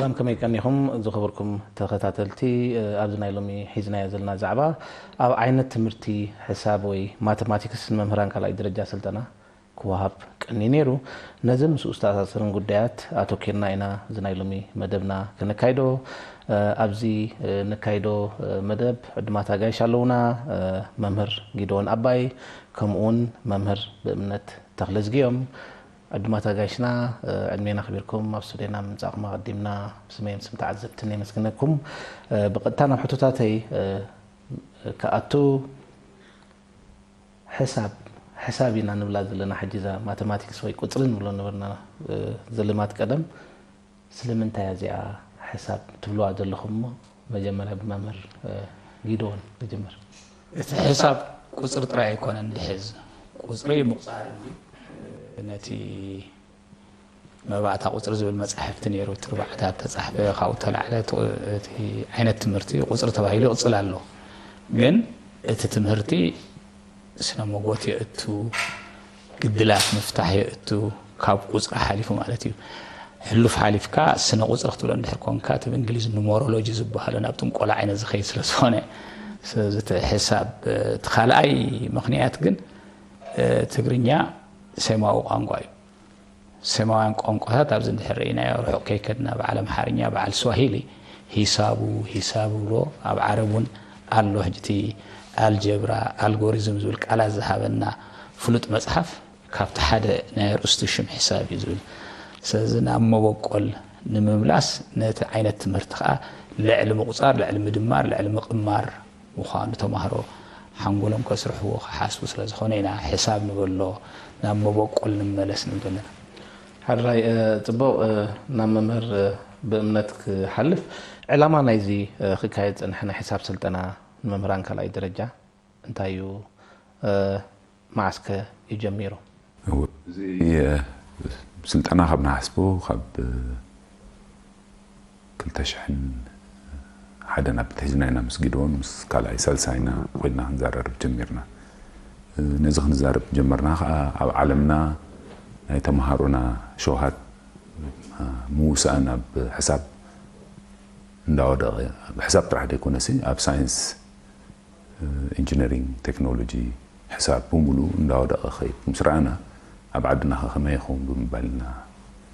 ሰላም፣ ከመይ ቀኒኹም ዝኸበርኩም ተኸታተልቲ? ኣብዚ ናይ ሎሚ ሒዝናዮ ዘለና ዛዕባ ኣብ ዓይነት ትምህርቲ ሕሳብ ወይ ማተማቲክስ ንመምህራን ካልኣይ ደረጃ ስልጠና ክወሃብ ቀንዩ ነይሩ። ነዚ ምስኡ ዝተኣሳሰርን ጉዳያት ኣተኪርና ኢና እዚ ናይ ሎሚ መደብና ከነካይዶ። ኣብዚ ነካይዶ መደብ ዕዱማት ኣጋይሽ ኣለውና። መምህር ጊደዎን ኣባይ ከምኡውን መምህር ብእምነት ተኽለዝጊ እዮም። ዕዱማት ኣጋይሽና፣ ዕድሜና ኣኽቢርኩም ኣብ ስቱድዮና ምምጻእኩም ኣቐዲምና ብስመይን ስም ተዓዘብትን የመስግነኩም። ብቐጥታ ናብ ሕቶታተይ ክኣቱ፣ ሕሳብ፣ ሕሳብ ኢና ንብላ ዘለና ሕጂ፣ እዛ ማተማቲክስ ወይ ቁጽሪ ንብሎ ነበርና፣ እ፣ ዘልማት ቀደም። ስለምንታይ እያ እዚኣ ሕሳብ ትብልዋ ዘለኹም እሞ፣ መጀመርያ ብመምህር፣ እ፣ ጊደዎን ንጅምር። እቲ ሕሳብ ቁጽሪ ጥራይ ኣይኮነን ድሕዝ። ቁጽሪ ምቑጻር እዩ። ነቲ መባእታ ቁጽሪ ዝብል መጻሕፍቲ ነይሩ፣ እቲ ርባዕታት ተጻሕፈ፣ ካብኡ ተላዕለ እቲ፣ እቲ ዓይነት ትምህርቲ ቁጽሪ ተባሂሉ ይቕጽል ኣሎ። ግን እቲ ትምህርቲ ስነ መጎት የእቱ፣ ግድላት ምፍታሕ የእቱ፣ ካብ ቁጽሪ ሓሊፉ ማለት እዩ። ሕሉፍ ሓሊፍካ ስነ ቁጽሪ ክትብሎ እንድሕር ኮንካ፣ እቲ ብእንግሊዝ ኑመሮሎጂ ዝበሃሉ ናብ ጥንቆላ ዓይነት ዝኸይድ ስለ ዝኾነ፣ ስለዚ እቲ ሕሳብ፣ እቲ ካልኣይ ምኽንያት ግን፣ እ፣ ትግርኛ ሴማዊ ቋንቋ እዩ። ሴማውያን ቋንቋታት ኣብዚ እንድሕር ርኢናዮ፣ ርሑቕ ከይከድና፣ በዓል ኣምሓርኛ፣ በዓል ስዋሂሊ፣ ሂሳቡ፣ ሂሳብ ብሎ፣ ኣብ ዓረብ እውን ኣሎ። ሕጂ እቲ ኣልጀብራ፣ ኣልጎሪዝም ዝብል ቃላት ዝሃበና ፍሉጥ መጽሓፍ ካብቲ ሓደ ናይ ኣርእስቱ ሽም ሕሳብ እዩ ዝብል። ስለዚ ናብ መበቆል ንምምላስ ነቲ ዓይነት ትምህርቲ ከኣ ልዕሊ ምቑጻር፣ ልዕሊ ምድማር፣ ልዕሊ ምቕማር ምዃኑ ተማሃሮ ሓንጎሎም ከስርሕዎ ክሓስቡ ስለ ዝኾነ ኢና ሕሳብ ንበሎ፣ ናብ መበቆል ንመለስ ንብል ዘለና። ሕራይ፣ እ፣ ጽቡቕ፣ እ፣ ናብ መምህር፣ እ፣ ብእምነት ክሓልፍ፣ ዕላማ ናይዚ፣ እ፣ ክካየድ ዝጸንሐ ናይ ሕሳብ ስልጠና ንመምህራን ካልኣይ ደረጃ እንታይ እዩ? እ፣ መዓስከ እዩ ጀሚሩ? እወ፣ እዚ፣ እ፣ ስልጠና ካብ ንሓስቦ ካብ፣ እ፣ ክልተ ሽሕን ሓደን ኣብ ሒዝና ኢና ምስ ጊደዎን ምስ ካልኣይ ሳልሳይና ኮይና ክንዘራረብ ጀሚርና። እ፣ ነዚ ክንዛረብ ጀመርና ከኣ ኣብ ዓለምና ናይ ተምሃሮና ሸውሃት፣ እ፣ ምውሳእ ናብ ሕሳብ እንዳወደቐ፣ ኣብ ሕሳብ ጥራሕ ዘይኮነሲ ኣብ ሳይንስ፣ እ፣ ኢንጂነሪንግ፣ ቴክኖሎጂ፣ ሕሳብ ብምሉኡ እንዳወደቐ ክኸይድ ምስ ረኣና፣ ኣብ ዓድና ከ ከመይ ይኸውን ብምባል ኢና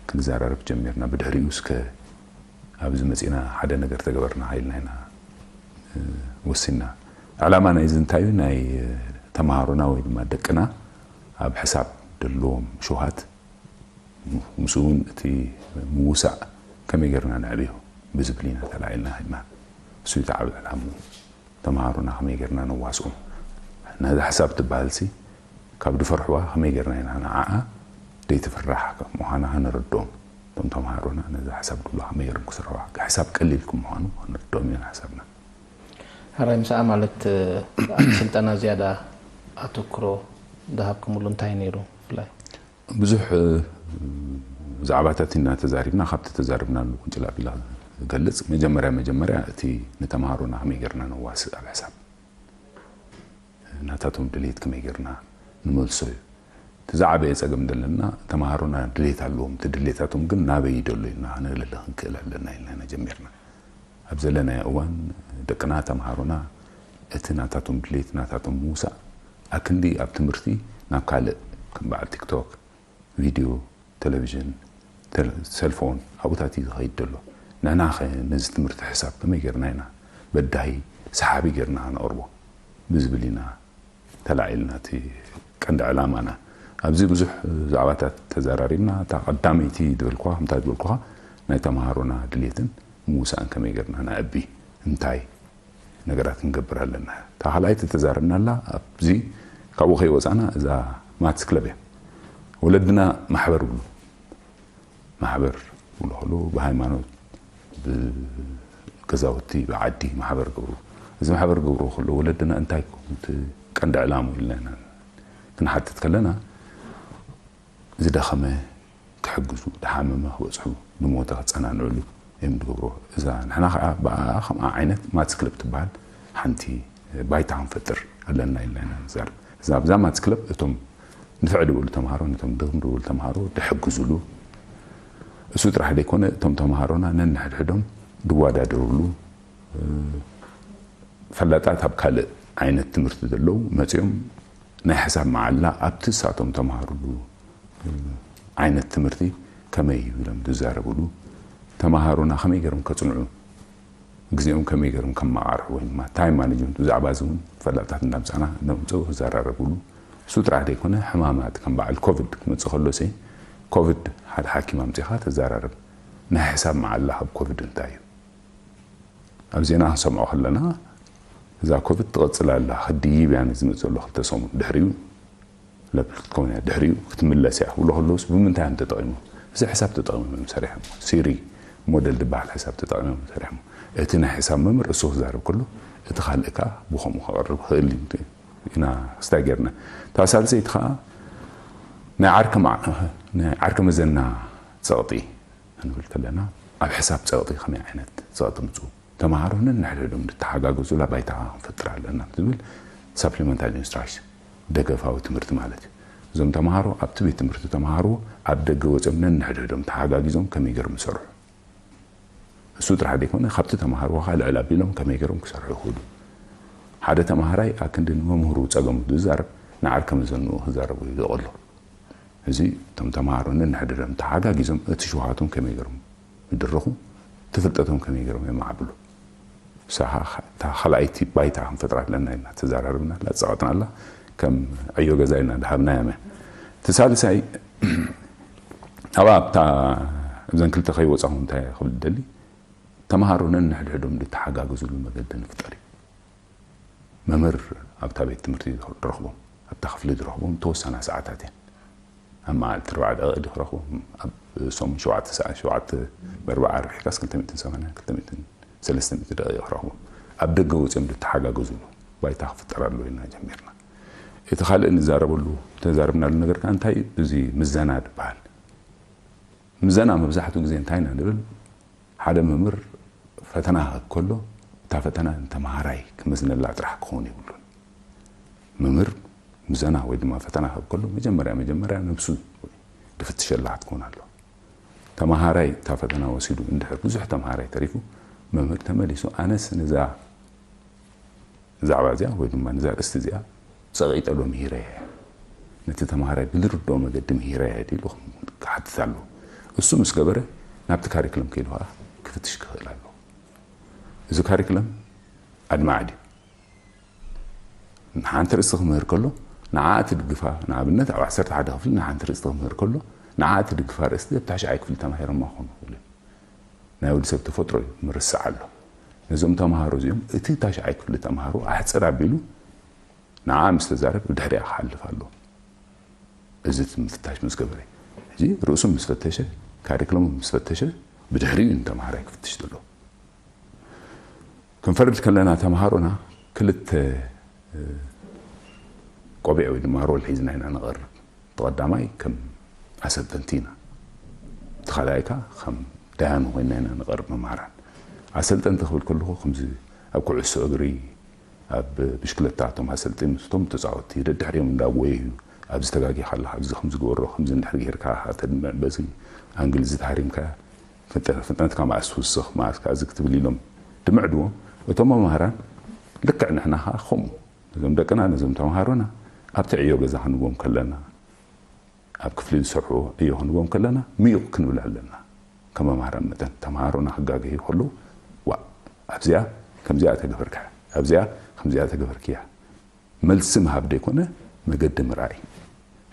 ክንዘራረብ ጀሚርና። ብድሕሪኡ እስከ ኣብዚ መጺእና ሓደ ነገር ተገበርና ኢልና ኢና፣ እ፣ ወሲንና። ዕላማ ናይዚ እንታይ እዩ? ናይ፣ እ፣ ተምሃሮና ወይ ድማ ደቅና ኣብ ሕሳብ ዘለዎም ሸውሃት ምስኡ እውን እቲ ምውሳእ ከመይ ጌርና ነዕብዮ ብዝብል ኢና ተላዒልና ኸድና። እሱ እዩ እቲ ዓቢ ዕላምኡ። ተምሃሮና ከመይ ጌርና ነዋስኦም። ነዛ ሕሳብ ትበሃልሲ ካብ ድፈርሕዋ ከመይ ጌርና ኢና ንዓኣ ደይትፍራሕ ምዃና ከነረድኦም። እቶም ተምሃሮና ነዛ ሕሳብ ድብላ ከመይ ጌሮም ክስርሕዋ፣ ሕሳብ ቀሊል ከም ምዃኑ ከነረድኦም ኢና ሓሳብና። ሕራይ ምሳኣ ማለት፣ ኣብ ስልጠና ዝያዳ ኣተኩሮ ዝሃብኩምሉ እንታይ ነይሩ ብፍላይ? ብዙሕ፣ እ፣ ዛዕባታት ኢና ተዛሪብና፣ ካብቲ ተዛሪብናሉ ቅንጭል ኣቢለ ክገልጽ። መጀመርያ፣ መጀመርያ እቲ ንተምሃሮና ከመይ ጌርና ነዋስእ ኣብ ሕሳብ፣ ናታቶም ድሌት ከመይ ጌርና ንመልሶ እዩ። እቲ ዝዓበየ ጸገም ዘለና፣ ተምሃሮና ድሌት ኣለዎም፣ እቲ ድሌታቶም ግን ናበይ ይደሎ ኢልና ከነለሊ ክንክእል ኣለና ኢልና ኢና ጀሚርና። ኣብ ዘለናዮ እዋን ደቅና፣ ተምሃሮና፣ እቲ ናታቶም ድሌት፣ ናታቶም ምውሳእ፣ ኣክንዲ ኣብ ትምህርቲ ናብ ካልእ፣ ከም በዓል ቲክቶክ፣ ቪድዮ፣ ቴሌቪዥን፣ ቴለ-፣ ሰልፎን ኣብኡታት እዩ ዝኸይድ ዘሎ። ንሕና ኸ ነዚ ትምህርቲ ሕሳብ ከመይ ጌርና ኢና በዳሂ፣ ሰሓቢ ጌርና ከነቕርቦ ብዝብል ኢና ተላዒልና፣ እቲ ቀንዲ ዕላማና። ኣብዚ ብዙሕ ዛዕባታት ተዘራሪብና። እታ ቀዳመይቲ ዝበልኩኻ፣ ከምታ ዝበልኩኻ፣ ናይ ተምሃሮና ድሌትን ምውሳእን ከመይ ጌርና ነዕቢ፣ እንታይ ነገራት ክንገብር ኣለና። እታ ካልኣይቲ ተዛረብናላ፣ ኣብዚ ካብኡ ከይወጻና፣ እዛ ማትስ ክለብ እያ። ወለድና ማሕበር ይብሉ። ማሕበር ክብሉ ከለዉ ብሃይማኖት፣ ብገዛውቲ፣ ብዓዲ ማሕበር ገብሩ። እዚ ማሕበር ገብሩ ከለዉ ወለድና እንታይ ክኸውን እቲ ቀንዲ ዕላምኡ ኢልና ኢና ክንሓትት ከለና፣ ዝደኸመ ክሕግዙ፣ ዝሓመመ ክበጽሑ፣ ዝሞተ ክጸናንዕሉ እዮም ዝገብሩ። እዛ ንሕና ከኣ ብኣ ከምኣ ዓይነት ማትስ ክለብ ትበሃል ሓንቲ ባይታ ክንፈጥር ኣለና ኢልና ኢና ንዛረብ። እዛ፣ ኣብዛ ማትስ ክለብ እቶም ንፍዕ ዝበሉ ተምሃሮ፣ ነቶም ድኽም ዝበሉ ተምሃሮ ዝሕግዙሉ፣ እሱ ጥራሕ ዘይኮነ እቶም ተምሃሮና ነንሕድሕዶም ዝወዳደርሉ፣ ፈላጣት ኣብ ካልእ ዓይነት ትምህርቲ ዘለዉ መጺኦም ናይ ሕሳብ መዓላ ኣብቲ ንሳቶም ተምሃርሉ ዓይነት ትምህርቲ ከመይ እዩ ኢሎም ዝዛረብሉ፣ ተምሃሮና ከመይ ገይሮም ከጽንዑ፣ ግዜኦም ከመይ ገይሮም ከመቓርሑ ወይ ድማ ታይም ማኔጅመንት፣ ብዛዕባ እዚ እውን ፈላጣት እንዳምጻና እንዳምጽኡ ክዘራረብሉ። እሱ ጥራሕ ዘይኮነ ሕማማት ከም በዓል ኮቪድ ክመጽእ ከሎ ሲ ኮቪድ ሓደ ሓኪም ኣምጺኻ ተዘራረብ፣ ናይ ሕሳብ መዓላ ካብ ኮቪድ እንታይ እዩ? ኣብ ዜና ክንሰምዖ ከለና እዛ ኮቪድ ትቐጽል ኣላ፣ ክድይብ እያ ዝመጽእ ዘሎ ክልተ ሰሙን፣ ድሕሪኡ ለብል ክትከውን እያ፣ ድሕሪኡ ክትምለስ እያ ክብሉ ከለውስ ብምንታይ እዮም ተጠቒሞም? እዚ ሕሳብ ተጠቒሞም እዮም ሰሪሖም። ሲሪ ሞደል ዝበሃል ሕሳብ ተጠቒሞም እዮም ሰሪሖም። እቲ ናይ ሕሳብ መምህር እሱ ክዛረብ ከሎ እቲ ካልእ ከዓ ብኸምኡ ከቕርብ ክኽእል እዩ ኢና ክስታይ ጌርና። እታ ሳልሰይቲ ከዓ ናይ ዓርከ መዓ-፣ ናይ ዓርከ መዘና ጸቕጢ ክንብል ከለና ኣብ ሕሳብ ጸቕጢ ከመይ ዓይነት ጸቕጢ ምጽኡ? ተምሃሮ ነንሕድሕዶም ዝተሓጋገዙላ ባይታ ክንፈጥር ኣለና ዝብል ሳፕሊመንታሪ ኢንስትራክሽን ደገፋዊ ትምህርቲ ማለት እዩ። እዞም ተምሃሮ ኣብቲ ቤት ትምህርቲ ተምሃርዎ ኣብ ደገ ወፅኦም ነንሕድሕዶም ተሓጋጊዞም ከመይ ገይሮም ይሰርሑ? እሱ ጥራሕ ዘይኮነ ካብቲ ተምሃርዎ ከዓ ልዕል ኣቢሎም ከመይ ገይሮም ክሰርሑ ይኽእሉ? ሓደ ተምሃራይ ኣክንዲ ንመምህሩ ፀገሙ ዝዛረብ ንዓርከ መዘንኡ ክዛረቡ እዩ ዝቐሎ። እዚ እቶም ተምሃሮ ነንሕድሕዶም ተሓጋጊዞም እቲ ሽውሃቶም ከመይ ገይሮም ይድርኹ፣ እቲ ፍልጠቶም ከመይ ገይሮም የማዕብሉ። እሳ እታ ካልኣይቲ ባይታ ክንፈጥራ ኣለና ኢልና ተዘራርብና ኣላ፣ ጸቐጥና ኣላ፣ ከም ዕዮ ገዛ ኢልና ድሃብናዮም እያ። እቲ ሳልሳይ ኣብ ኣብታ እብዘን ክልተ ከይወፃኹም እንታይ ክብል ደሊ፣ ተምሃሮ ነንሕድሕዶም ዝተሓጋገዙሉ መገዲ ንፍጠር እዩ። መምህር ኣብታ ቤት ትምህርቲ ዝረኽቦም ኣብታ ክፍሊ ዝረኽቦም ተወሰና ሰዓታት እየን። ኣብ መዓልቲ ኣርባዓ ደቂቕ ድዩ ክረኽቦም፣ ኣብ ሰሙን ሸውዓተ ሰዓት ሸውዓተ ብኣርባዓ ኣርቢሕካስ ክልተ ሚእትን ሰማንያን ክልተ ሚእትን ሰለስተ ሚእቲ ደቂቕ ክረኽቦም። ኣብ ደገ ወፂኦም ዝተሓጋገዙሉ ባይታ ክፍጠር ኣለዎ ኢልና ጀሚርና። እቲ ካልእ ንዛረበሉ ተዛርብናሉ ነገር ከዓ እንታይ እዩ? እዚ ምዘና ዝበሃል ምዘና መብዛሕትኡ ግዜ እንታይ ኢና ንብል? ሓደ መምህር ፈተና ክህብ ከሎ እታ ፈተና ንተምሃራይ ክመዝነላ ጥራሕ ክኸውን የብሉን። መምህር ምዘና ወይ ድማ ፈተና ክህብ ከሎ መጀመርያ መጀመርያ ነብሱ ድፍትሸላ ክትከውን ኣለዎ። ተምሃራይ እታ ፈተና ወሲዱ እንድሕር ብዙሕ ተምሃራይ ተሪፉ መምህር ተመሊሱ ኣነስ ነዛ ዛዕባ እዚኣ ወይ ድማ ነዛ ኣርእስቲ እዚኣ ጸቒጠ ዶ ምሂረያ እየ? ነቲ ተምሃራይ ብዝርድኦ መገዲ ምሂረያ እየ ድዩ ኢሉ ክሓትት ኣለዎ። እሱ ምስ ገበረ ናብቲ ካሪክለም ከይዱ ኸዓ ክፍትሽ ክኽእል ኣለዎ። እዚ ካሪክለም ኣድማዒ ድዩ? ንሓንቲ ርእስቲ ክምህር ከሎ ንዓ ትድግፋ፣ ንኣብነት ኣብ ዓሰርተ ሓደ ክፍሊ ንሓንቲ ርእስቲ ክምህር ከሎ ንዓ ትድግፋ ርእስቲ ኣብ ታሽዓይ ክፍሊ ተማሂሮማ ክኾኑ ይኽእሉ እዮም። ናይ ወዲ ሰብ ተፈጥሮ እዩ፣ ምርሳዕ ኣሎ። ነዞም ተምሃሮ እዚኦም እቲ ታሽዓይ ክፍሊ ተምሃሮ ኣሕፅር ኣቢሉ ንዓ ምስ ተዛረብ ብድሕሪኣ ክሓልፍ ኣለዎ። እዚ ምፍታሽ ምስ ገበረ፣ ሕጂ ርእሱ ምስ ፈተሸ፣ ካሪክለሙ ምስ ፈተሸ፣ ብድሕሪኡ እዩ ንተምሃራይ ክፍትሽ ዘለዎ። ክንፈርድ ከለና ተምሃሮና ክልተ፣ እ፣ ቆቢዕ ወይ ድማ ሮል ሒዝና ኢና ንቐርብ። እቲ ቀዳማይ ከም ኣሰልጠንቲ ኢና። እቲ ካልኣይ ከኣ ከም ዳያኑ ኮይና ኢና ንቐርብ መምሃራን። ኣሰልጠንቲ ክብል ከለኹ ከምዚ ኣብ ኩዕሶ እግሪ፣ ኣብ ብሽክለታ እቶም ኣሰልጠንቲ ምስቶም ተጻወትቲ ደድሕሪኦም እንዳጎየዩ ኣብዚ ተጋጊኻ ኣለኻ፣ ኣብዚ ከምዚ ግበሮ፣ ከምዚ እንድሕር ጌርካ ተድምዕ፣ በዚ ኣንግል እዚ ተሃሪምካ ፍጥነ-፣ ፍጥነትካ መኣስ ትውስኽ፣ መኣስ ከኣ እዚ ክትብል ኢሎም ድምዕድዎም። እቶም መምሃራን ልክዕ ንሕና ከኣ ከምኡ ነዞም ደቅና፣ ነዞም ተምሃሮና ኣብቲ ዕዮ ገዛ ክንቦም ከለና፣ ኣብ ክፍሊ ዝሰርሑ ዕዮ ክንቦም ከለና ምዩቕ ክንብል ኣለና። ከም መምሃራን መጠን ተምሃሮና ክጋገዩ ከለዉ፣ "ዋእ፣ ኣብዚኣ ከምዚኣ ተገበርካ፣ ኣብዚኣ ከምዚኣ ተገበርክያ" መልሲ ምሃብ ደይኮነ መገዲ ምርኣይ።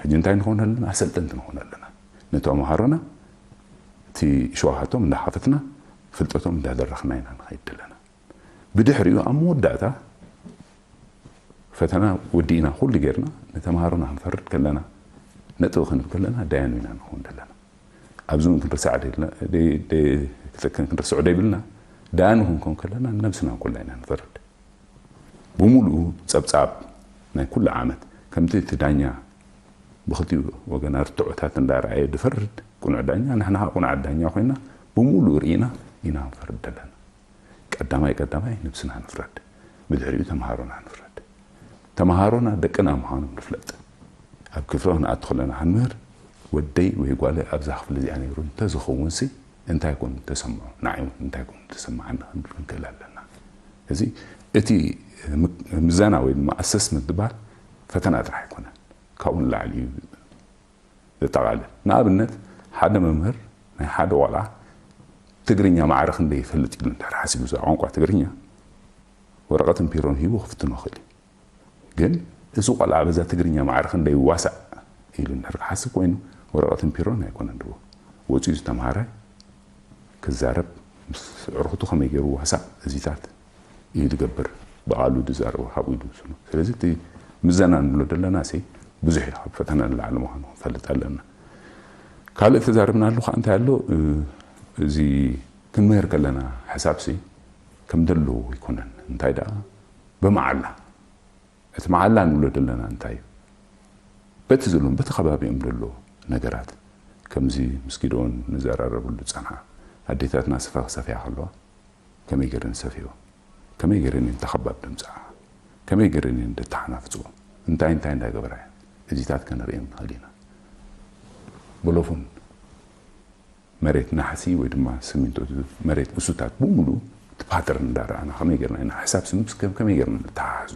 ሕጂ እንታይ ንኾን ኣለና? ኣሰልጠንቲ ንኾን ኣለና። ንተምሃሮና እቲ ሸውሃቶም እንዳኸፈትና ፍልጠቶም እንዳደረኽና ኢና ንኸይድ ዘለና። ብድሕሪኡ ኣብ መወዳእታ ፈተና ወዲእና ኩሉ ጌርና ንተምሃሮና ክንፈርድ ከለና፣ ነጥቢ ክንብ ከለና ዳያኑ ኢና ንኸውን ዘለና። ኣብዚ እውን ክንርስዕ ደይልና-፣ ደይ-፣ ደይ-፣ ክንርስዖ ደይብልና፣ ዳያኑ ክንከውን ከለና ንነብስና ኩላ ኢና ንፈርድ። ብምሉኡ ጸብጻብ ናይ ኩሉ ዓመት ከምቲ እቲ ዳኛ ብኽልቲኡ ወገን ኣርትዖታት እንዳረኣየ ዝፈርድ ቅኑዕ ዳኛ፣ ንሕና ኸዓ ቅኑዓት ዳኛ ኮይና ብምሉኡ ርኢና ኢና ክንፈርድ ዘለና። ቀዳማይ ቀዳማይ ነብስና ንፍረድ፣ ብድሕሪኡ ተምሃሮና ንፍረድ። ተምሃሮና ደቅና ምዃኖም ንፍለጥ። ኣብ ክፍሊ ክንኣቱ ከለና ክንምህር ወደይ ወይ ጓለይ ኣብዛ ክፍሊ እዚኣ ነይሩ እንተዝኸውን ሲ እንታይ ኮን ተሰምዖ፣ ንዓይ እውን እንታይ ኮን ተሰምዓኒ ክንብል ክንክእል ኣለና። እዚ እቲ ም- ምዘና ወይ ድማ ኣሰስመንት ዝበሃል ፈተና ጥራሕ ኣይኮነን፣ ካብኡ ንላዕሊ እዩ ዘጠቓልል። ንኣብነት ሓደ መምህር ናይ ሓደ ቆልዓ ትግርኛ ማዕረ ክንደይ ይፈልጥ ኢሉ እንድሕር ሓሲቡ፣ እዛ ቋንቋ ትግርኛ ወረቐትን ፒሮን ሂቡ ክፍትኖ ይኽእል እዩ። ግን እዚ ቆልዓ በዛ ትግርኛ ማዕረ ክንደይ ይዋሳእ ኢሉ እንድሕር ክሓስብ ኮይኑ፣ ወረቐትን ፒሮን ኣይኮነን ድዎ ወፂኡ ዝተምሃረ ክዛረብ፣ ምስ ኣዕሩኽቱ ከመይ ገይሩ ዋሳእ እዚታት እዩ ዝገብር፣ ብቓሉ ዝዛረቦ ካብኡ እዩ ዝውስኖ። ስለዚ እቲ ምዘና ንብሎ ዘለና ሲ ብዙሕ እዩ፣ ካብ ፈተና ንላዕሊ ምዃኑ ክንፈልጥ ኣለና። ካልእ ተዛርብናሉ ከዓ እንታይ ኣሎ፣ እዚ ክንምህር ከለና ሕሳብ ሲ ከም ዘለዎ ኣይኮነን። እንታይ ደኣ ብመዓላ፣ እቲ መዓላ ንብሎ ዘለና እንታይ እዩ? በቲ ዘለዎም፣ በቲ ከባቢኦም ዘሎ ነገራት፣ ከምዚ ምስ ጊደዎን ንዘራረበሉ ዝጸንሓ፣ ኣዴታትና ስፈ ክሰፍያ ከለዋ ከመይ ገይረን ዝሰፍይኦ፣ ከመይ ገይረን እየን ተኸባብ ደምጽኣ፣ ከመይ ገይረን እየን ደተሓናፍጽኦ፣ እንታይ እንታይ እንዳገበራ እየን፣ እዚታት ከነርእዮም ንኽእል ኢና። ብሎፉን መሬት ናሕሲ ወይ ድማ ስሚንቶ፣ መሬት እሱታት ብምሉኡ እቲ ፓተርን እንዳረኣና ከመይ ጌርና ኢና ሕሳብ ስምስ ከም- ከመይ ጌርና ነተሓሕዞ፣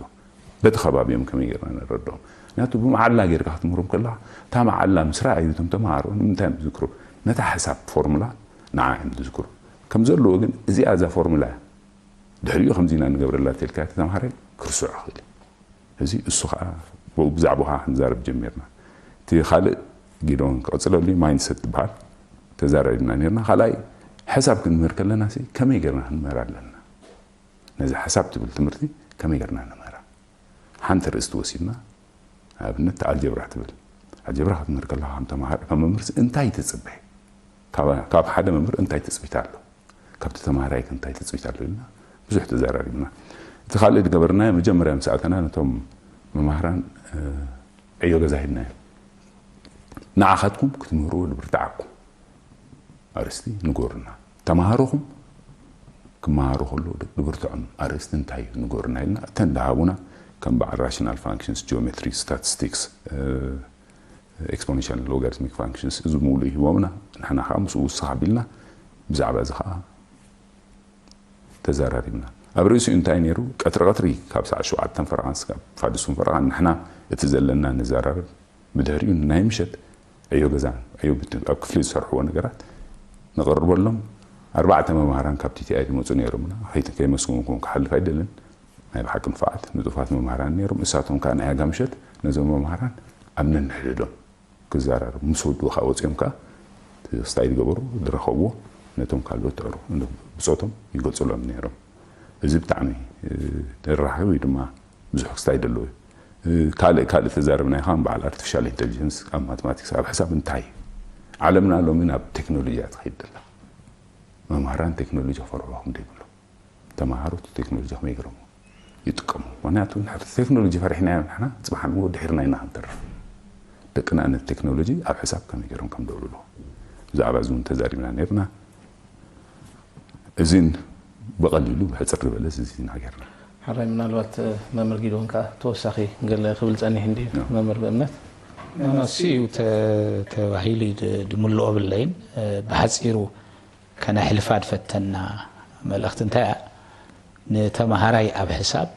በቲ ከባቢኦም ከመይ ጌርና ንረድኦም። ምክንያቱ ብመዓላ ጌርካ ክትምህሮም ከለኻ እታ መዓላ ምስ ረኣዩ እቶም ተምሃሮ ንምንታይ እዮም ዝዝክሩ? ነታ ሕሳብ ፎርሙላ ንዓ እዮም ዝዝክሩ። ከም ዘለዎ ግን እዚኣ እዛ ፎርሙላ እያ፣ ድሕሪኡ ከምዚ ኢና ንገብረላ ተልካ እቲ ተምሃራይ ክርስዖ ይኽእል እዩ። እዚ እሱ ከዓ ብኡ ብዛዕባኻ ክንዛረብ ጀሚርና። እቲ ካልእ ጊዶን ክቕፅለሉ እዩ፣ ማይንድሰት ትበሃል ተዛራሪብና ነርና። ካልኣይ ሕሳብ ክንምህር ከለና ሲ ከመይ ጌርና ክንምህር ኣለና? ነዚ ሕሳብ ትብል ትምህርቲ ከመይ ጌርና ንምህራ? ሓንቲ ርእስቲ ወሲድና፣ ኣብነት ኣልጀብራ ትብል ኣልጀብራ ክትምህር ከለካ ከም ተምሃር ከም መምህርሲ እንታይ ትፅበ? ካብ ሓደ መምህር እንታይ ትፅቢት ኣሎ? ካብቲ ተምሃራይ ከ እንታይ ትፅቢት ኣሎ ኢልና ብዙሕ ተዘራሪብና። እቲ ካልእ ዝገበርናዮ መጀመርያ ምስ ኣተና ነቶም መማህራን ዕዮ ገዛ ሂብናዮም። ንዓኻትኩም ክትምህርዎ ዝብርትዓኩም ኣርእስቲ ንገሩና። ተምሃሮኹም ክመሃሩ ከለዉ ዝብርትዖም ኣርእስቲ እንታይ እዩ ንገሩና ኢልና እተን ዝሃቡና ከም በዓል ራሽናል ፋንክሽንስ፣ ጂኦሜትሪ፣ ስታቲስቲክስ፣ ኤክስፖኔንሻል ሎጋሪትሚክ ፋንክሽንስ እዚ ምሉእ ሂቦምና ንሕና ከዓ ምስኡ ውስኽ ኣቢልና ብዛዕባ እዚ ከዓ ተዘራሪብና። ኣብ ርእሲኡ እንታይ ነይሩ? ቀትሪ ቀትሪ ካብ ሰዓት ሸውዓተ ፈረቓን ስጋብ ፋድሱን ፈረቓን ንሕና እቲ ዘለና ንዘራረብ። ብድሕሪኡ ናይ ምሸት ዕዮ ገዛ ዕዮ ኣብ ክፍሊ ዝሰርሕዎ ነገራት ንቕርበሎም። ኣርባዕተ መምሃራን ካብ ቲቲኣይ ዝመፁ ነይሮምና። ከይመስገንኩም ክሓልፍ ኣይደልን። ናይ ብሓቂ ንፉዓት ንጡፋት መምሃራን ነይሮም። እሳቶም ከዓ ናይ ኣጋ ምሸት ነዞም መምሃራን ኣብ ነንሕድዶም ክዘራረቡ ምስ ወድኡ ከዓ ወፂኦም ከዓ ክስታይ ዝገበሩ ዝረኸብዎ ነቶም ካልኦት ተዕሩ ብፆቶም ይገልፅሎም ነይሮም። እዚ ብጣዕሚ ተራኺ ወይ ድማ ብዙሕ ክስታይ ዘለዎ እዩ። ካልእ ካልእ ተዛረብናዮ ከዓ በዓል ኣርቲፊሻል ኢንቴሊጀንስ ኣብ ማቴማቲክስ ኣብ ሕሳብ እንታይ እዩ? ዓለምና ሎሚ ናብ ቴክኖሎጂ እያ ትኸይድ ዘላ። መምሃራን ቴክኖሎጂ ክፈርሑ ከም ዘይብሎም ተምሃሮ እቲ ቴክኖሎጂ ከመይ ገይሮም ይጥቀሙ? ምክንያቱ ንሕና ቴክኖሎጂ ፈሪሕናዮ ንሕና ፅባሕ ንግሆ ድሒርና ኢና ክንተርፍ። ደቅና ነቲ ቴክኖሎጂ ኣብ ሕሳብ ከመይ ገይሮም ከም ዘውዕልዎ ብዛዕባ እዚ እውን ተዛሪብና ነይርና። እዚን ብቐሊሉ ብሕፅር ዝበለ እዚ ኢና ጌርና። ሕራይ ምናልባት መምህር ጊዶን ከኣ ተወሳኺ ገለ ክብል ጸኒሑ እንድዩ መምህር ብእምነት። መምህር እሱ እዩ ተባሂሉ ድምልኦ ብለይን ብሓጺሩ ከነሕልፋ ድፈተና መልእኽቲ እንታይ እያ? ንተምሃራይ ኣብ ሕሳብ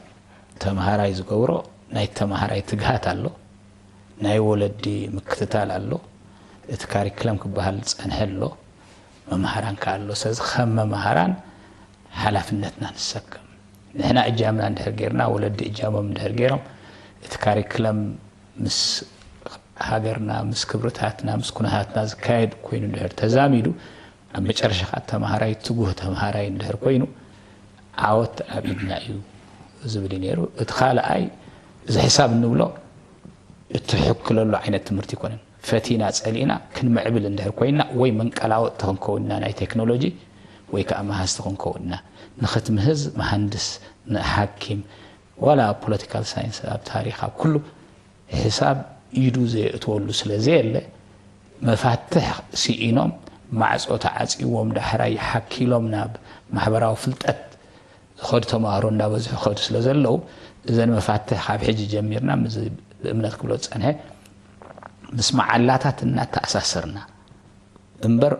ተምሃራይ ዝገብሮ ናይ ተምሃራይ ትግሃት ኣሎ፣ ናይ ወለዲ ምክትታል ኣሎ፣ እቲ ካሪክለም ክበሃል ዝጸንሐ ኣሎ፣ መምሃራን ከኣ ኣሎ። ስለዚ ከም መምሃራን ሓላፍነትና ንሰከም። ንሕና እጃምና እንድሕር ጌርና፣ ወለዲ እጃሞም እንድሕር ጌሮም፣ እቲ ካሪክለም ምስ ሃገርና፣ ምስ ክብርታትና፣ ምስ ኩነታትና ዝካየድ ኮይኑ እንድሕር ተዛሚዱ፣ ኣብ መጨረሻ ከዓ ተምሃራይ ትጉህ ተምሃራይ እንድሕር ኮይኑ ዓወት ኣብ ኢድና እዩ ዝብል እዩ ነይሩ። እቲ ካልኣይ እዚ ሕሳብ እንብሎ እትሕክለሉ ዓይነት ትምህርቲ ኣይኮነን። ፈቲና ፀሊእና ክንምዕብል እንድሕር ኮይንና ወይ መንቀላወጥቲ ክንከውን ኢና ናይ ቴክኖሎጂ ወይ ከዓ መሃዝቲ ክንከውን ኢና። ንኽትምህዝ መሃንድስ፣ ንሓኪም፣ ዋላ ኣብ ፖለቲካል ሳይንስ፣ ኣብ ታሪክ፣ ኣብ ኩሉ ሕሳብ ኢዱ ዘየእትወሉ ስለ ዘየለ መፋትሕ ስኢኖም ማዕፆ ተዓፂዎም ዳሕራይ ሓኪሎም ናብ ማሕበራዊ ፍልጠት ዝኸዱ ተምሃሮ እንዳበዝሑ ይኸዱ ስለ ዘለዉ እዘን መፋትሕ ካብ ሕጂ ጀሚርና ምስዚ ብእምነት ክብሎ ዝፀንሐ ምስ መዓላታት እናተኣሳሰርና እምበር፣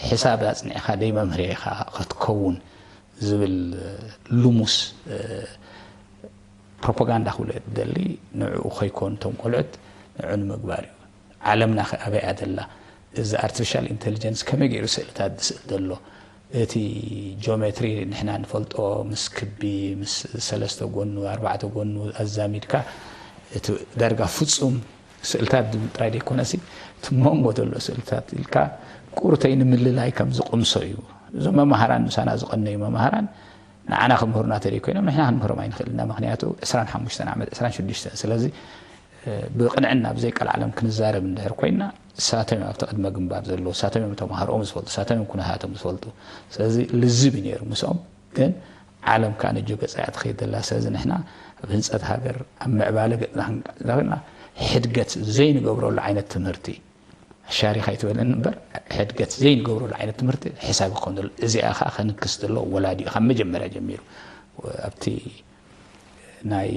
ሕሳብ ኣጽኒዕካ ደይ መምህር ኢኻ ክትከውን ዝብል ልሙስ ፕሮፓጋንዳ ክብሎ ደሊ ንዕኡ ከይኮን እቶም ቆልዑት ንዕኡ ንምግባር እዩ። ዓለምና ከ ኣበይ እያ ዘላ? እዚ ኣርቲፊሻል ኢንቴሊጀንስ ከመይ ገይሩ ስእልታት ዝስእል ዘሎ? እቲ ጂኦሜትሪ ንሕና ንፈልጦ ምስ ክቢ፣ ምስ ሰለስተ ጎኑ፣ ኣርባዕተ ጎኑ ኣዛሚድካ እቲ ዳርጋ ፍጹም ስእልታት ዝብል ጥራይ ዘይኮነሲ፣ እቲ መንጎ ዘሎ ስእልታት ኢልካ ቁርተይ ንምልላይ ከም ዝቕምሶ እዩ። እዞም መማህራን ምሳና ዝቐነዩ መማህራን ንዓና ክምህሩና ተደይ ኮይኖም ንሕና ክንምህሮም ኣይንኽእል ኢና። ምኽንያቱ ዕስራን ሓሙሽተን ዓመት፣ ዕስራን ሽዱሽተን። ስለዚ ብቕንዕና ብዘይ ቀልዓለም ክንዛረብ እንድሕር ኮይና፣ ሳቶም እዮም ኣብቲ ቅድመ ግንባር ዘለዉ፣ ሳቶም እዮም ተማሃሮኦም ዝፈልጡ፣ ሳቶም እዮም ኩነታቶም ዝፈልጡ። ስለዚ ልዝብ እዩ ነይሩ ምስኦም። ግን ዓለም ከዓ ንጆ ገጻ እያ ትኸይድ ዘላ። ስለዚ ንሕና ኣብ ህንጸት ሃገር፣ ኣብ ምዕባለ ገጽና ክንቀጽልና ኮይና፣ ሕድገት ዘይንገብረሉ ዓይነት ትምህርቲ፣ ኣሻሪኻ ኣይትበለኒ እምበር፣ ሕድገት ዘይንገብረሉ ዓይነት ትምህርቲ ሕሳብ ይኸውን ዘሎ። እዚኣ ከዓ ከንክስ ዘሎ ወላዲ እዩ ካብ መጀመርያ ጀሚሩ። ኣብቲ ናይ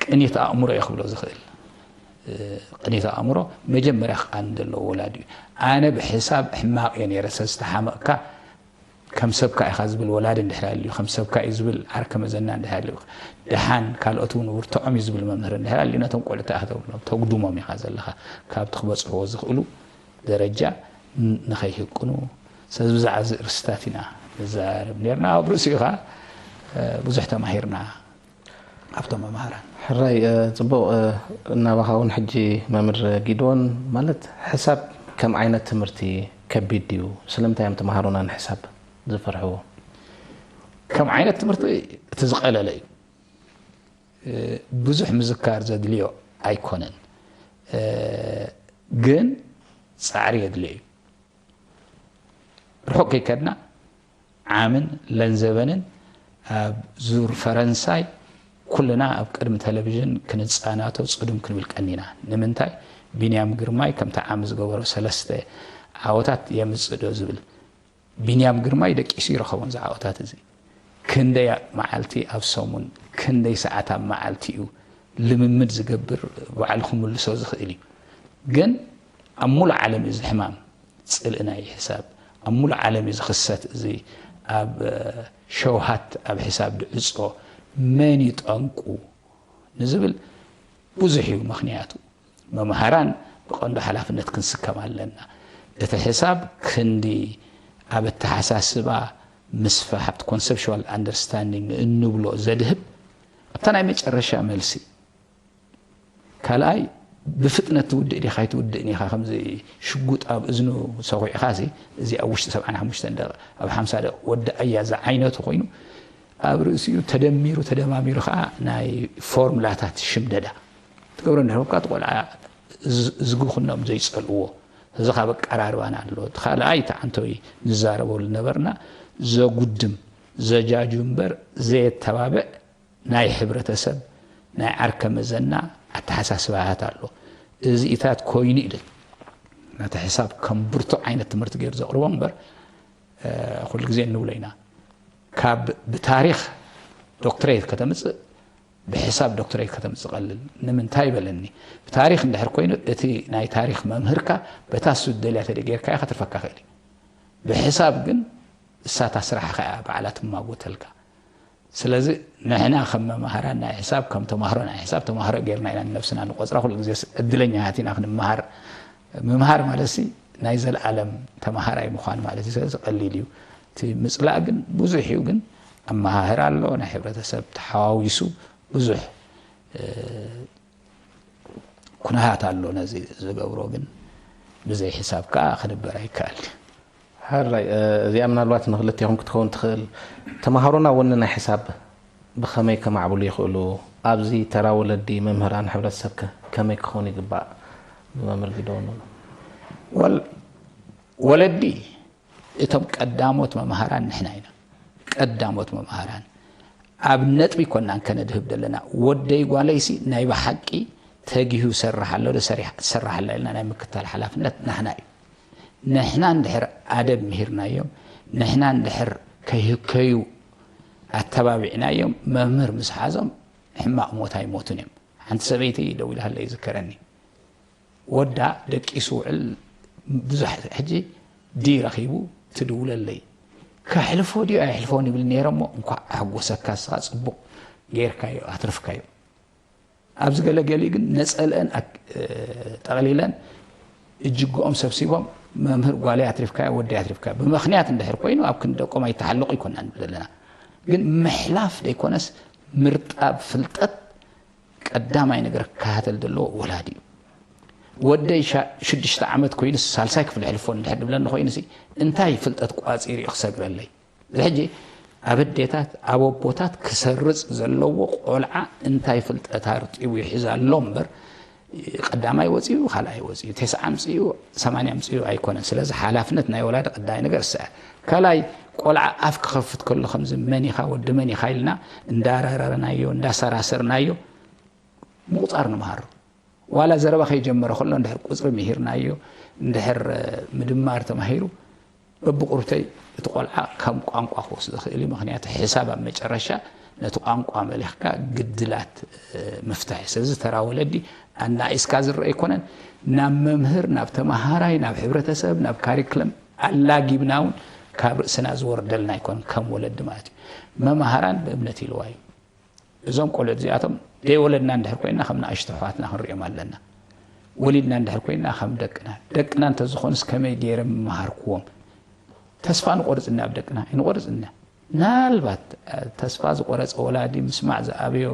ቅኒት ኣእምሮ እዩ ክብሎ ዝኽእል። ቅኒት ኣእምሮ መጀመርያ ክቃንን ዘለዎ ወላዲ እዩ። ኣነ ብሕሳብ ሕማቕ እየ ነይረ፣ ስለዝተሓመቕካ ከም ሰብካ ኢኻ ዝብል ወላዲ እንድሕር ኣልዩ፣ ከም ሰብካ እዩ ዝብል ዓርከ መዘና እንድሕር ኣልዩ፣ ደሓን ካልኦት እውን ብርትዖም እዩ ዝብል መምህር እንድሕር ኣልዩ፣ ነቶም ቆልዑ እንታይ ኢኻ ተብሎም? ተጉድሞም ኢኻ ዘለኻ፣ ካብቲ ክበጽሕዎ ዝኽእሉ ደረጃ ን-፣ ንኸይህቅኑ። ስለዚ ብዛዕባ እዚ ርእስታት ኢና ንዛረብ ነርና። ኣብ ርእሲኡ ኸዓ ብዙሕ ተማሂርና ኣብቶም መማህራን። ሕራይ፣ እ፣ ጽቡቕ፣ እ፣ እናባኻ እውን ሕጂ መምህር ጊድዎን፣ ማለት ሕሳብ ከም ዓይነት ትምህርቲ ከቢድ ድዩ? ስለምንታይ እዮም ተምሃሮና ንሕሳብ ዝፈርሕዎ? ከም ዓይነት ትምህርቲ እቲ ዝቐለለ እዩ። እ፣ ብዙሕ ምዝካር ዘድልዮ ኣይኮነን። እ፣ ግን ጻዕሪ የድልዮ እዩ። ርሑቕ ከይከድና ዓምን ለንዘበንን ኣብ ዙር ፈረንሳይ ኩልና ኣብ ቅድሚ ቴሌቪዥን ክንጻናቶ ጽዱም ክንብል ቀኒና። ንምንታይ? ቢንያም ግርማይ ከምቲ ዓሚ ዝገበሮ ሰለስተ ዓወታት የምጽእ ዶ ዝብል። ቢንያም ግርማይ ደቂሱ ይረኸቦን ዝዓወታት እዚ። ክንደይ መዓልቲ ኣብ ሰሙን፣ ክንደይ ሰዓት ኣብ መዓልቲ እዩ ልምምድ ዝገብር፣ ባዕሉ ክምልሶ ዝኽእል እዩ። ግን ኣብ ሙሉእ ዓለም እዩ እዚ ሕማም፣ ጽልኢ ናይ ሕሳብ ኣብ ሙሉእ ዓለም እዩ ዝኽሰት። እዚ ኣብ ሸውሃት ኣብ ሕሳብ ድዕጾ መን እዩ ጠንቁ ንዝብል ብዙሕ እዩ ምኽንያቱ። መምሃራን ብቐንዱ ሓላፍነት ክንስከም ኣለና። እቲ ሕሳብ ክንዲ ኣብ ኣተሓሳስባ ምስፋሕ፣ ኣብቲ ኮንሰፕሽዋል ኣንደርስታንዲንግ እንብሎ ዘድህብ፣ ኣብታ ናይ መጨረሻ መልሲ። ካልኣይ፣ ብፍጥነት ትውድእ ዲኻ ኣይትውድእን ኢኻ፣ ከምዚ ሽጉጥ ኣብ እዝኑ ሰኹዕኻሲ፣ እዚ ኣብ ውሽጢ ሰብዓን ሓሙሽተን ደቂቕ፣ ኣብ ሓምሳ ደቂቕ ወዲ ኣያ ዝዓይነቱ ኮይኑ፣ ኣብ ርእሲኡ ተደሚሩ ተደማሚሩ ኸዓ ናይ ፎርሙላታት ሽምደዳ ትገብሮ እንድሕር ኮንካ፣ እቲ ቆልዓ ዝ-፣ ዝግኹኖም ዘይጸልእዎ፣ እዚ ካብ ኣቀራርባና ኣሎ። እቲ ካልኣይ፣ እቲ ዓንተወይ ንዛረበሉ ነበርና፣ ዘጉድም፣ ዘጃጁ እምበር ዘየተባብዕ ናይ ሕብረተሰብ፣ ናይ ዓርከ መዘና ኣተሓሳስባታት ኣሎ። እዚኢታት ኮይኑ ኢለ ነቲ ሕሳብ ከም ብርቱዕ ዓይነት ትምህርቲ ገይሩ ዘቕርቦ እምበር፣ እ፣ ኩሉ ግዜ እንብሎ ኢና። ካብ ብታሪኽ ዶክትሬት ከተምጽእ፣ ብሕሳብ ዶክትሬት ከተምጽእ ቀልል። ንምንታይ በለኒ? ብታሪኽ እንድሕር ኮይኑ፣ እቲ ናይ ታሪኽ መምህርካ በታ እሱ ዝደልያ ተደ ጌርካዮ ከተርፈካ ክእል እዩ። ብሕሳብ ግን እሳታ ስራሕኻ እያ ባዕላ ትማጎተልካ። ስለዚ ንሕና ከም መማህራን ናይ ሕሳብ፣ ከም ተማህሮ ናይ ሕሳብ፣ ተማህሮ ጌርና ኢና ንነብስና ንቆጽራ። ኩሉ ግዜስ ዕድለኛታት ኢና ክንመሃር። ምምሃር ማለትሲ ናይ ዘለኣለም ተማሃራይ ምዃን ማለት እዩ። ስለዚ ቀሊል እዩ። እቲ ምጽላእ ግን ብዙሕ እዩ። ግን ኣመሃህራ ኣሎ፣ ናይ ሕብረተሰብ ተሓዋዊሱ ብዙሕ፣ እ፣ ኩነታት ኣሎ ነዚ ዝገብሮ። ግን ብዘይ ሕሳብ ከኣ ክንበር ኣይከኣል። ሕራይ፣ እ፣ እዚኣ ምናልባት ንክልቴኹም ክትከውን ትኽእል። ተምሃሮና ወኒ ናይ ሕሳብ ብኸመይ ከማዕብሉ ይኽእሉ? ኣብዚ ተራ ወለዲ፣ መምህራን፣ ሕብረተሰብከ ከመይ ክኸውን ይግባእ? ብመምህር ጊደዎን። ወል-፣ ወለዲ እቶም ቀዳሞት መምሃራን ንሕና ኢና። ቀዳሞት መምሃራን። ኣብ ነጥቢ ኮናን ከነድህብ ዘለና። ወደይ ጓለይሲ ናይ ብሓቂ ተጊሁ ይሰርሕ ኣሎ ዶ፣ ሰሪሕ-፣ ትሰርሕ ኣላ ኢልና ናይ ምክታል ሓላፍነት ናህና እዩ። ንሕና እንድሕር ኣደብ ምሂርናዮም፣ ንሕና እንድሕር ከይህከዩ ኣተባቢዕናዮም፣ መምህር ምስ ሓዞም ሕማቕ ሞት ኣይሞቱን እዮም። ሓንቲ ሰበይቲ ደዊላትለይ ይዝከረኒ። ወዳ ደቂሱ ውዕል ብዙሕ ሕጂ ድዩ ረኺቡ ትድውለለይ። ከሕልፎ ድዩ ኣየሕልፎን ይብል ነይረ እሞ፣ እንኳዕ ኣሕጎሰካ፣ ንስኻ ጽቡቕ ጌርካዮ፣ ኣትርፍካዮ። ኣብዚ ገለ ገሊኡ ግን ነጸለአን ኣክ-፣ ጠቕሊለን እጅግኦም ሰብሲቦም፣ መምህር ጓለይ ኣትሪፍካዮ፣ ወደይ ኣትሪፍካዮ። ብምኽንያት እንድሕር ኮይኑ ኣብ ክንዲ ደቆም ኣይተሓለቑ ኣይኮናን ዘለና። ግን ምሕላፍ ደይኮነስ ምርጣብ ፍልጠት ቀዳማይ ነገር ክከታተል ዘለዎ ወላዲ እዩ። ወደይ ሻ-፣ ሽዱሽተ ዓመት ኮይኑ ሳልሳይ ክፍሊ ሕልፎ እንድሕር ድብለኒ ኮይኑ ሲ እንታይ ፍልጠት ቋጺሩ እዩ ክሰግረለይ? እዚ ሕጂ ኣብ ኣዴታት ኣብ ኣቦታት ክሰርጽ ዘለዎ ቆልዓ እንታይ ፍልጠት ኣርጢቡ ይሕዝ ኣሎ እምበር፣ ቀዳማይ ወጺኡ፣ ካልኣይ ወጺኡ፣ ተስዓ ኣምጺኡ፣ ሰማንያ ኣምጺኡ ኣይኮነን። ስለዚ ሓላፍነት ናይ ወላዲ ቀዳማይ ነገር እሳ እያ። ካልኣይ ቆልዓ ኣፍ ክኸፍት ከሎ ከምዚ መን ኢኻ፣ ወዲ መን ኢኻ ኢልና እንዳራረርናዮ፣ እንዳሰራሰርናዮ ምቑጻር ንምሃሮ። ዋላ ዘረባ ከይጀመረ ከሎ እንድሕር ቁጽሪ ምሂርናዮ፣ እንድሕር ምድማር ተማሂሩ፣ በብቁርብተይ እቲ ቆልዓ ከም ቋንቋ ክወስዶ ይኽእል እዩ። ምኽንያቱ ሕሳብ ኣብ መጨረሻ ነቲ ቋንቋ መሊኽካ ግድላት፣ እ፣ ምፍታሕ እዩ። ስለዚ ተራ ወለዲ ኣናኢስካ ዝረአ ኣይኮነን። ናብ መምህር፣ ናብ ተመሃራይ፣ ናብ ሕብረተሰብ፣ ናብ ካሪክለም ኣላጊብና እውን ካብ ርእስና ዝወርደልና ኣይኮነን ከም ወለዲ ማለት እዩ። መማህራን ብእምነት ኢልዋ እዩ። እዞም ቆልዑት እዚኣቶም ደይወለድና እንድሕር ኮይንና ከም ንኣሽቱ ኣሕዋትና ክንሪኦም ኣለና። ወሊድና እንድሕር ኮይንና ከም ደቅና። ደቅና እንተዝኾኑስ ከመይ ገይረ ምመሃርክዎም? ተስፋ ንቆርጽ እና ኣብ ደቅና? ኣይንቆርጽ እና። ምናልባት፣ እ፣ ተስፋ ዝቆረጸ ወላዲ ምስማዕ ዝኣበዮ፣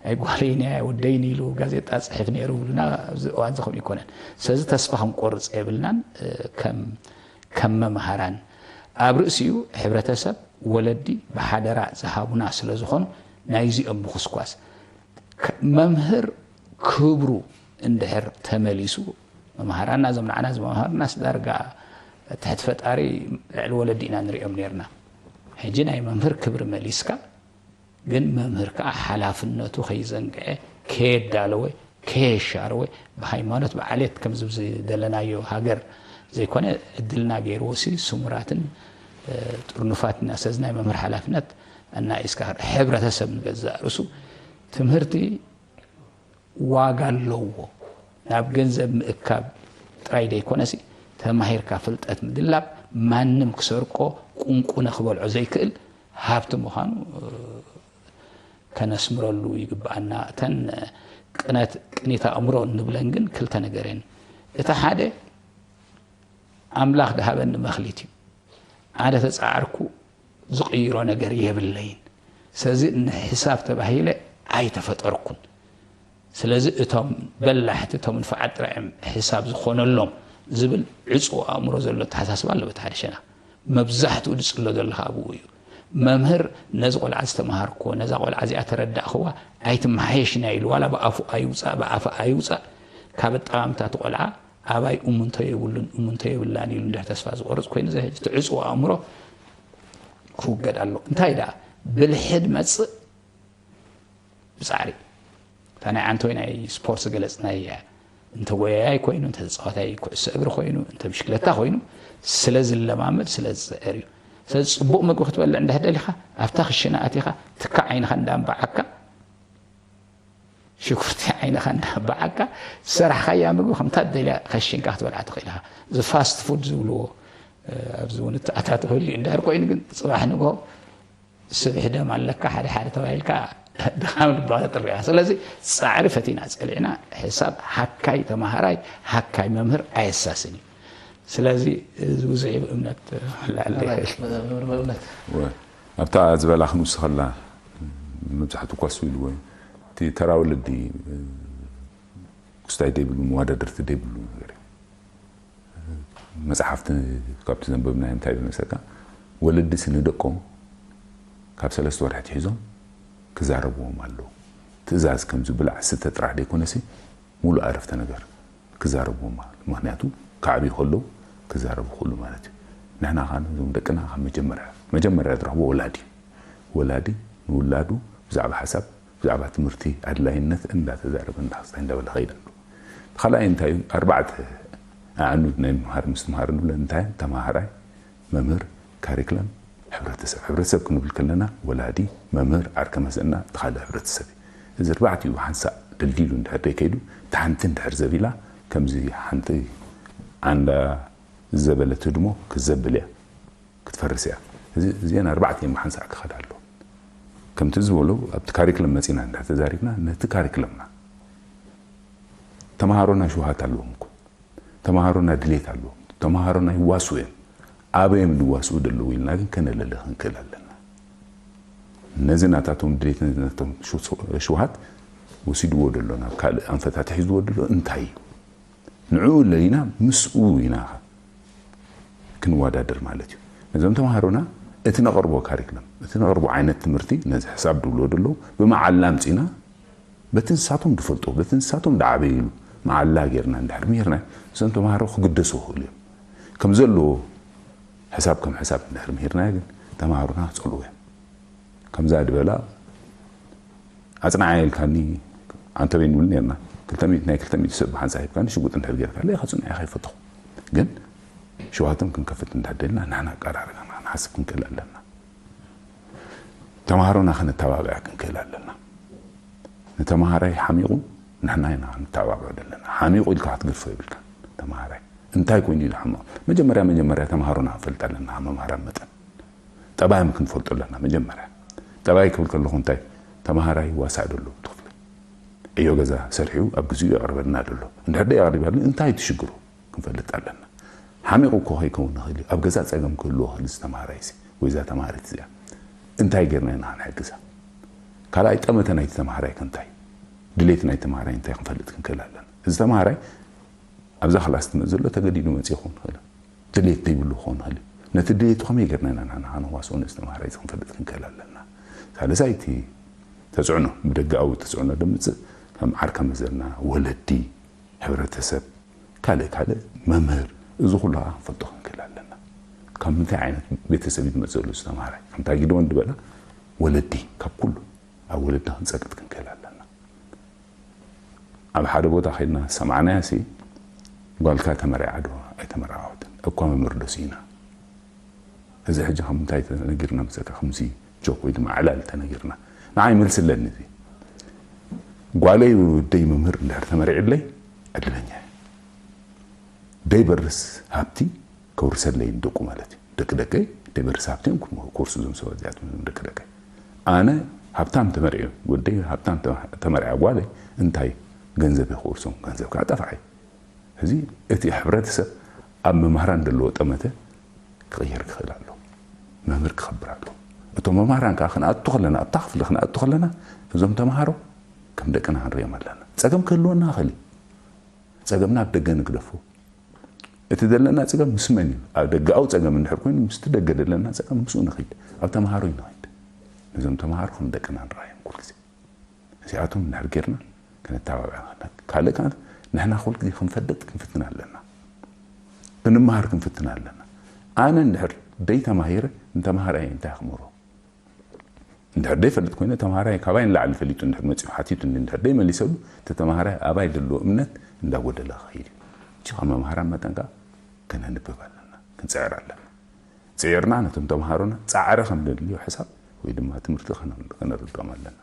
"ኣይ ጓለይን ኣይ ወደይን" ኢሉ ጋዜጣ ጽሕፍ ነይሩ ይብሉና። ኣብዚ እዋን እዚ ከምኡ ኣይኮነን። ስለዚ ተስፋ ክንቆርጽ የብልናን። እ፣ ከም፣ ከም መምሃራን ኣብ ርእሲኡ ሕብረተሰብ ወለዲ ብሓደራ ዝሃቡና ስለ ዝኾኑ ናይዚኦም ምኹስኳስ። ከ-፣ መምህር ክብሩ እንድሕር ተመሊሱ፣ መምሃራና እዞም ንዓና ዝመምሃሩናስ ዳርጋ ትሕቲ ፈጣሪ ልዕሊ ወለዲ ኢና ንሪኦም ነይርና። ሕጂ ናይ መምህር ክብሪ መሊስካ፣ ግን መምህር ከኣ ሓላፍነቱ ከይዘንግዐ፣ ከየዳለወ፣ ከየሻረወ፣ ብሃይማኖት ብዓሌት ከምዚ ዝደለናዮ ሃገር ዘይኮነ፣ ዕድልና ገይርዎ ሲ ስሙራትን፣ እ፣ ጥርኑፋት ኢና። ስለዚ ናይ መምህር ሓላፍነት ኣናኢስካ፣ ሕብረተሰብ ንገዛእ ርእሱ ትምህርቲ ዋጋ ኣለዎ። ናብ ገንዘብ ምእካብ ጥራይ ደይኮነሲ፣ ተማሂርካ ፍልጠት ምድላብ ማንም ክሰርቆ፣ ቁንቁነ ክበልዖ ዘይክእል ሃብቲ ምዃኑ፣ እ፣ ከነስምረሉ ይግብኣና። እተን ቅነት፣ ቅኒት ኣእምሮ እንብለን ግን ክልተ ነገር እየን። እቲ ሓደ ኣምላኽ ድሃበኒ መኽሊት እዩ። ኣነ ተጻዓርኩ ዝቕይሮ ነገር የብለይን። ስለዚ ንሕሳብ ተባሂለ ኣይተፈጠርኩን። ስለዚ እቶም በላሕቲ፣ እቶም ንፉዓት ጥራይ እዮም ሕሳብ ዝኾነሎም ዝብል ዕጹው ኣእምሮ ዘሎ ኣተሓሳስባ ኣሎ በቲ ሓደ ሸነኽ። መብዛሕትኡ ዝጽሎ ዘሎ ከኣ ብኡ እዩ። መምህር ነዚ ቆልዓ ዝተማሃርክዎ፣ ነዛ ቆልዓ እዚኣ ተረዳእኽዋ ኣይትመሓየሽን እያ ኢሉ፣ ዋላ ብኣፉ ኣይውጻእ፣ ብኣፋ ኣይውጻእ፣ ካብ ኣጠማምታ እቲ ቆልዓ ኣባይ እሙንቶ የብሉን፣ እሙንቶ የብላን ኢሉ እንድሕር ተስፋ ዝቆርጽ ኮይኑ፣ እዚ ሕጂ እቲ ዕጹው ኣእምሮ ክውገድ ኣሎ። እንታይ ደኣ ብልሒ ድመጽእ ብጻዕሪ። እታ ናይ ዓንተወይ ናይ ስፖርት ዝገለጽናያ እያ። እንተ ጎያያይ ኮይኑ፣ እንተ ተጻዋታይ ኩዕሶ እግሪ ኮይኑ፣ እንተ ብሽክለታ ኮይኑ፣ ስለ ዝለማመድ፣ ስለ ዝጽዕር እዩ። ስለዚ ጽቡቕ ምግቢ ክትበልዕ እንድሕር ደሊኻ፣ ኣብታ ክሽነ ኣቲኻ፣ ትካ ዓይንኻ እንዳንበዓካ፣ ሽጉርቲ ዓይንኻ እንዳንበዓካ፣ ዝሰራሕካያ ምግቢ ከምታ ደልያ ከሽንካ ክትበልዓ ትኽእል ኢኻ። እዚ ፋስት ፉድ ዝብልዎ፣ እ፣ ኣብዚ እውን እተኣታተወሉ እዩ። እንድሕር ኮይኑ ግን፣ ጽባሕ ንግሆ ስብሒ ደም ኣለካ፣ ሓደ ሓደ ተባሂልካ፣ ድኻም ልባ ተጥርያ። ስለዚ ጻዕሪ ፈቲና ጸሊዕና፣ ሕሳብ ሃካይ ተማሃራይ፣ ሃካይ መምህር ኣየሳስን እዩ። ስለዚ እዚ ብዙሕ እዩ ብእምነት ክልዓል ኣባይ፣ ይኽእል። መምህር ብእምነት። ወ-፣ ኣብታ ዝበላ ክንውስኸላ፣ መብዛሕትኡ እኳ እሱ ኢልዎ እዩ። እቲ ተራ ወለዲ፣ ክስታይ ደይብሉ፣ መዋዳድርቲ ደይብሉ ነገር እዩ። መጽሓፍቲ ካብቲ ዘንበብናዮ እንታይ ዝመስለካ? ወለድሲ ንደቆም ካብ ሰለስተ ወርሒ ኣትሒዞም ክዛረብዎም ኣለዎ። ትእዛዝ ከምዚ ብላዕ ስተ ጥራሕ ደይኮነሲ፣ ሙሉእ ኣረፍተ ነገር ክዛረብዎም ኣለዎ። ምኽንያቱ፣ ክዓብዩ ከለዉ ክዛረቡ ክኽእሉ ማለት እዩ። ንሕና ኸኣ ነዞም ደቅና ካብ መጀመርያ፣ መጀመርያ ዝረኽቦ ወላዲ እዩ። ወላዲ ንውላዱ ብዛዕባ ሓሳብ፣ ብዛዕባ ትምህርቲ ኣድላይነት እንዳተዛረበ፣ እንዳኸስታይ እንዳበለ ኸይድ ኣሎ። እቲ ካልኣይ እንታይ እዩ? ኣርባዕተ ኣዕኑድ ናይ ምምሃር ምስትምሃር ንብለን እንታይ እየን? ተማሃራይ፣ መምህር፣ ካሪክለም፣ ሕብረተሰብ። ሕብረተሰብ ክንብል ከለና ወላዲ፣ መምህር፣ ዓርከ መዘና፣ እቲ ካልእ ሕብረተሰብ እዩ። እዚ ኣርባዕቲኡ ብሓንሳእ ደልዲሉ እንድሕር ደይከይዱ፣ እታ ሓንቲ እንድሕር ዘቢላ፣ ከምዚ ሓንቲ ዓንዳ ዘበለት ህድሞ ክትዘብል እያ፣ ክትፈርስ እያ። እዚ እዚአን ኣርባዕቲአን ብሓንሳእ ክኸዳ ኣለዎ። ከምቲ ዝበሎ ኣብቲ ካሪክለም መጺና እንድሕር ተዛሪብና ነቲ ካሪክለምና ተምሃሮና ሽውሃት ኣለዎም እኮ። ተምሃሮና ድሌት ኣለዎም። ተምሃሮና ይዋስኡ እዮም። ኣበዮም ዝዋስኡ ደለዉ ኢልና ግን ከነለለ ክንክእል ኣለና። ነዚ ናታቶም ድሌት ነቶም ሽውሃት ወሲድዎ ደሎ ናብ ካልእ ኣንፈታት ሒዝዎ ደሎ እንታይ እዩ? ንዕኡ ለሊና ምስኡ ኢና ክንወዳደር ማለት እዩ። ነዞም ተምሃሮና እቲ ነቕርቦ ካሪክለም እቲ ነቕርቦ ዓይነት ትምህርቲ ነዚ ሕሳብ ድብልዎ ደለዉ ብመዓላ ኣምፂና በቲ ንሳቶም ድፈልጦ በቲ ንሳቶም ድዓበይሉ መዓላ ጌርና እንድሕር ምሂርና እዞም ተምሃሮ ክግደሱ ይኽእሉ እዮም። ከም ዘለዎ ሕሳብ ከም ሕሳብ እንድሕር ምሂርና ግን ተምሃሮና ክፀልዎ እዮም። ከምዛ ድበላ ኣፅንዓ ኢልካኒ ኣንተበይን ንብል ነርና ክልተ ሚእቲ ናይ ክልተ ሚእቲ ሰብ ብሓንሳ ሂብካኒ ሽጉጥ እንድሕር ጌርካ ለይ ከፅንዕ ከይፈተኹ ግን ሽውሃቶም ክንከፍት እንዳደልና ንሕና ኣቀራርባና ክንሓስብ ክንክእል ኣለና። ተምሃሮና ክነተባብዐ ክንክእል ኣለና። ንተምሃራይ ሓሚቑ ንሕና ኢና ክንተባብዖ ዘለና። ሓሚቑ ኢልካ ክትገድፎ የብልካ። ተምሃራይ እንታይ ኮይኑ ኢሉ ሓማቕ መጀመርያ መጀመርያ ተምሃሮና ክንፈልጥ ኣለና። መምሃራን መጠን ጠባዮም ክንፈልጦ ኣለና። መጀመርያ ጠባይ ክብል ከለኹ እንታይ ተምሃራይ ዋሳእ ደሎ ትኽፍል ዕዮ ገዛ ሰሪሑ ኣብ ግዚኡ የቕርበልና ደሎ እንድሕር ደ የቕሪባሉ እንታይ ትሽግሩ ክንፈልጥ ኣለና። ሓሚቑ እኮ ከይከውን ንኽእል እዩ። ኣብ ገዛ ጸገም ክህልዎ ክእል ዝተምሃራይ ሲ ወይ እዛ ተምሃሪት እዚኣ እንታይ ጌርና ኢና ክንሕግዛ? ካልኣይ ጠመተ ናይቲ ተምሃራይ ከ እንታይ ድሌት ናይ ተምሃራይ እንታይ ክንፈልጥ ክንክእል ኣለና። እዚ ተምሃራይ ኣብዛ ክላስ ትመጽእ ዘሎ ተገዲዱ መጽእ ይኸውን ይኽእል ድሌት ዘይብሉ ክኸውን ይኽእል እዩ። ነቲ ድሌቱ ከመይ ጌርና ኢና ንሕና ከነዋስኦ ነዚ ተምሃራይ እዚ ክንፈልጥ ክንክእል ኣለና። ሳልሳይ እቲ ተጽዕኖ ብደጋዊ ተጽዕኖ ደምጽእ ከም ዓርከ መዘና ወለዲ ሕብረተሰብ ካልእ ካልእ መምህር እዚ ኩሉ ከዓ ክንፈልጦ ክንክእል ኣለና። ካብ ምንታይ ዓይነት ቤተሰብ እዩ ዝመፅእ ዘሎ ዝተምሃራይ ከምታ ጊደወን ዝበላ ወለዲ ካብ ኩሉ ኣብ ወለዲ ክንፀቅጥ ክንክእል ኣለና። ኣብ ሓደ ቦታ ከድና ሰማዕናያ ሲ ጓልካ ተመርዓ ዶ ኣይተመርዓወትን እኳ መምህር ዶ ስኢና እዚ ሕጂ ከም እንታይ ተነጊርና መሰካ ከምዚ ጆክ ወይ ድማ ዕላል ተነጊርና ንዓይ መልሲ ኣለኒ እዚ ጓለይ ወደይ መምህር እንድሕር ተመሪዕለይ ዕድለኛ እየ ደይበርስ ሃብቲ ከውርሰለይ ንደቁ ማለት እዩ ደቂ ደቀይ ደይበርስ ሃብቲ እዮም ክወርሱ እዞም ሰባት እዚኣቶም እዞም ደቂ ደቀይ ኣነ ሃብታም ተመሪዑ ወደይ ሃብታም ተመሪዓ ጓለይ እንታይ ገንዘብ ክወርሶም ገንዘብ ከዓ ጠፍዓ እዩ እዚ እቲ ሕብረተሰብ ኣብ መምህራን ዘለዎ ጠመተ ክቕየር ክኽእል ኣሎ። መምህር ክኸብር ኣሎ። እቶም መምህራን ከዓ ክንኣቱ ከለና ኣብታ ክፍሊ ክንኣቱ ከለና እዞም ተምሃሮ ከም ደቅና ክንሪኦም ኣለና። ፀገም ክህልወና ይኽእል እዩ። ፀገምና ኣብ ደገ ንግደፎ። እቲ ዘለና ፀገም ምስ መን እዩ? ኣብ ደገኣዊ ፀገም እንድሕር ኮይኑ ምስቲ ደገ ዘለና ፀገም ምስኡ ንኽይድ። ኣብ ተምሃሮ እዩ ንኽይድ። ነዞም ተምሃሮ ከም ደቅና ንረኣዮም ኩሉ ግዜ። እዚኣቶም እንድሕር ጌርና ከነተባብዕ ንኽእል ኢና። ካልእ ከኣ ንሕና ኩሉ ግዜ ክንፈልጥ ክንፍትን ኣለና። ክንመሃር ክንፍትን ኣለና። ኣነ እንድሕር ደይተማሂረ ንተምሃራይ እንታይ ክምህሮ? እንድሕር ደይፈልጥ ኮይነ ተምሃራይ ካባይ ንላዕሊ ፈሊጡ እንድሕር መጺኡ ሓቲቱኒ እንድሕር ደይመሊሰሉ እቲ ተምሃራይ ኣባይ ዘለዎ እምነት እንዳጎደለ ክኸይድ እዩ። እቺ ካብ መምሃራን መጠን ከኣ ከነንብብ ኣለና፣ ክንጽዕር ኣለና። ጽዒርና ነቶም ተምሃሮና ጻዕሪ ከም ዘድልዮ ሕሳብ ወይ ድማ ትምህርቲ ከነ- ከነርድኦም ኣለና።